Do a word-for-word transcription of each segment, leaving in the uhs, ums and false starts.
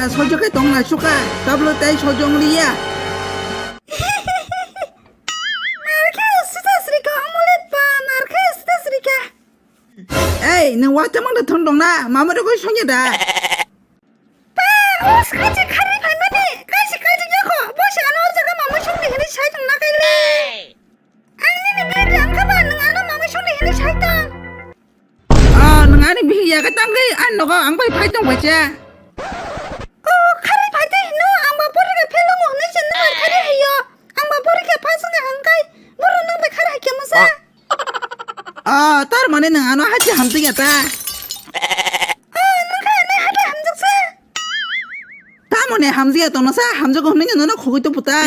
Sojo khe tong na suka, tablo tai sojo wng liya. Narkhe sita srika, omole pa, narkhe sita srika. Ei, nwng wacha mang da thon dong na, mama rok koi songya da. Pa, o swkang je khari phaimani, kaisa kaijak yakho, bo se ano o jaga mamui songni hinwi sai tong na khaile. Ang nini bihik rang kha ba, nwng ano mamui songni hinwi sai tong. Ah, nwng ani bihik yaga tangwi, ani nogo ang bai phai tong bacha. O, khari phai tei hino, ang ba porikha fail wngo hinwi se nwng bai khari haio. Ang ba porikha pass wngkha hwnkhai, boro nwng bai khari haikhe masa. Ah, tar mane nwng ano hachi hamjak ya ta? Ah, nwng khe ani hatai hamjaksa. Tamoni hamjak ya tongna sa, hamjago hwnwi nono khogwi to puta. Ah,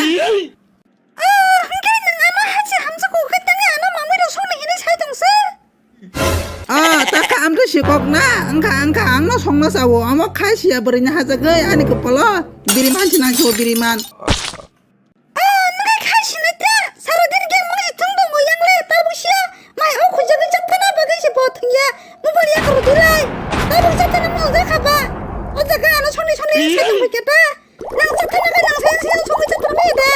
hwnkhe nwng ano hachi hamjakgo khe tangwi ano mamui rok songni hinwi sai tongsa? Ah, takha amtwi sikok na, wngkha, wngkha, angno songna chawo, omo khai siya bwrwini hajagwi ani kopolo biriman sinang siwo biriman. Ah, nwng khai sinai ta, sara din gen mangsi thung tongo yangle, tabuk siya, mai o khujagwi chapthana bagwi se bo thungya, mobile yakro dilai, tabuk chapthana mol jakha ba, o jaga ano songni songni sai tongbai khe ta. Nang chathana khe nang sai sini songwi chathana khe da.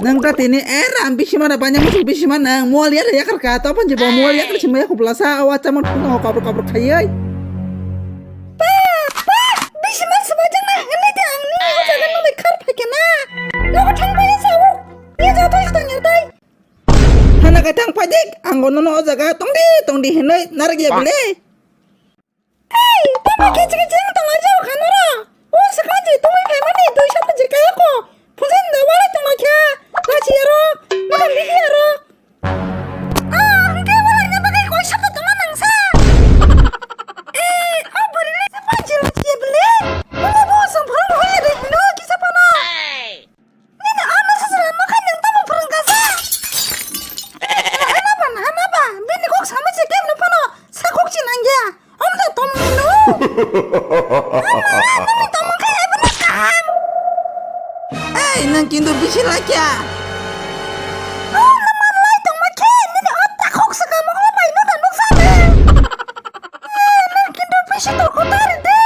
Nang ta tini er am bisi mana banya musu bisi mana nang mual ya ya kar ka to panji bo mual ya kar sima ya khupla sa awa chamang thung no kabur kabur khayai. Pa, pa, bisi man sima jang na hangni de ang ni o jaga no de khar phai kena. No thang bai sa o. Ni ja to sta ni tai. Hana ka thang phai dik ang no no o jaga tong di tong di hinoi nar ya bile. Ei, tamo kiching kiching tongma jao khanoro. O swkang je tongwi phaimani dui sata je kayako. Phunjani da walai tongma kha. Lachi aro, mata bigi aro. Ah, hwnkhe walai na bagwi koi sata tongma nangsa. Ei, o bwrwi lai sa panji lachi ya bwle. Bwle bo sam phal hoi de hino kisa pano. Nini ano sasra nokha nang tamo phwrwng kasa. Hana ba, hana ba, bini kok sama se kemno phano sakok si nangya. Omda tom no. Nini tom khe ebo na kaham. Ei, nang kintu bisi lakya. Oh, na man lai tong ma khe, nini o takhok se kamo khe bai no da nuksa de. Nang kintu bisi to kotari de.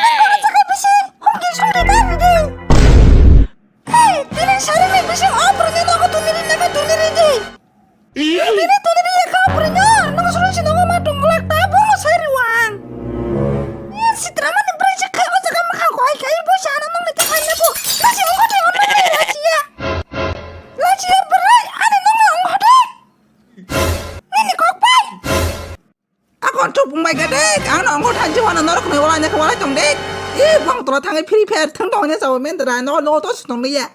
Nang kono chakai bisi, hum ki suri da de. Hey, tini sari ni bisi o bwrwini nogo tuniri naga tuniri di. Tini tuniri ya kha bwrwino, nogo suri si nogo ma tongla ta bo sai riwang. Sitra mani bwrwi se khai o jaga ma kha khoi khai bo sana nong ni ta khai na bo. Nasi ungkho te on ni lachiya. Lachiya bwrwi ani nong ni ungkho te. Nini kok pai. Akon thuk bumbai ga dek, ang no ongo thanchi wano norok ni walai ne walai tong dek. I bang tola thangi Free Fire thang tong ne chawo men dara no no to sutong ne ya.